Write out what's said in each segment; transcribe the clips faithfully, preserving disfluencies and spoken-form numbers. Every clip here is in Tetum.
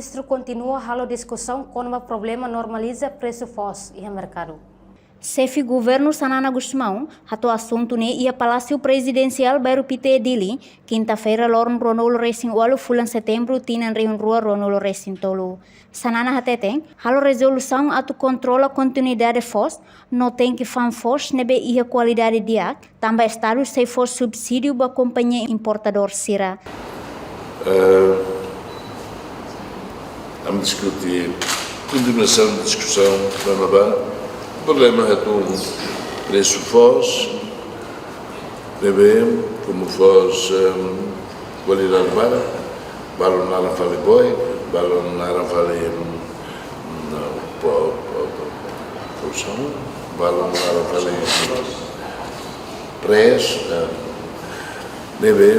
Ministru kontinua halo diskusaun kona-ba problema normaliza presu foos iha merkadu. Xefe Governu Xanana Gusmão hato'o asuntu ne'e iha Palásiu Prezidensiál Bairru Pité, Dili, kinta-feira, loron ruanulu resin ualu fulan Setembru tinan rihun rua ruanulu resin tolu. Xanana hateten, halo rezolusaun atu kontrola kontinuidade foos no tenke fa'an foos ne'ebé iha kualidade di'ak, tanba Estadu sei fó subsídiu ba kompañia importadór sira. Eh, ami diskute, kontinuasaun diskusaun, kona-ba problema atu presu foos, ne'ebé, komu foos, em, kualidade barak, balun naran fali boy, balun naran fali, em, no, po, po, po, produsaun, balun naran fali pres, em, ne'ebé,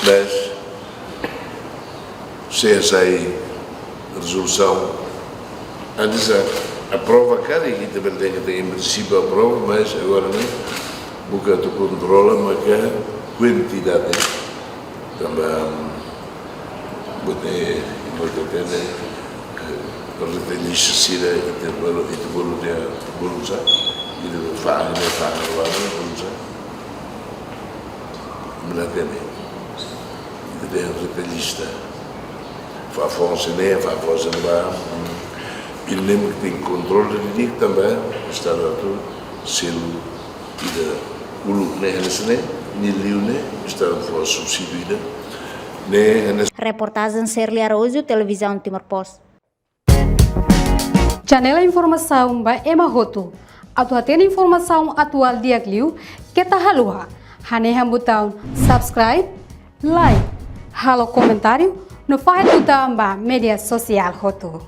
mas, sei sai rezolusaun. Antes a, aprova karik, ita bele dehan katak em princípio aprova, mas agora ne'e buka atu kontrola maka kuantidade. Tanba, bote, bote tende, eh, retellista sira, ita bolu, ita bolu dehan, bolu sá, ita fa'an, ita fa'an, bolu sá. Mina tende. Ita dehan retellista. Fa'an foos ne'e, fa'an foos ne'ebá. Ida-ne'e mak tenke kontrola didi'ak tanba Estadu atu selu ida uluk ne'e hanesan ne'e, nia liu ne'e, Estadu fó subsídiu ida. Ne'e hanesan. Reportajen Serli Araújo, Televizaun Timor Post. Janela informasaun ba ema hotu. Atu hatene informasaun atuál di'ak liu, keta haluha hanehan butaun subscribe, like, halo komentáriu, no fahe tutan ba média sosiál hotu.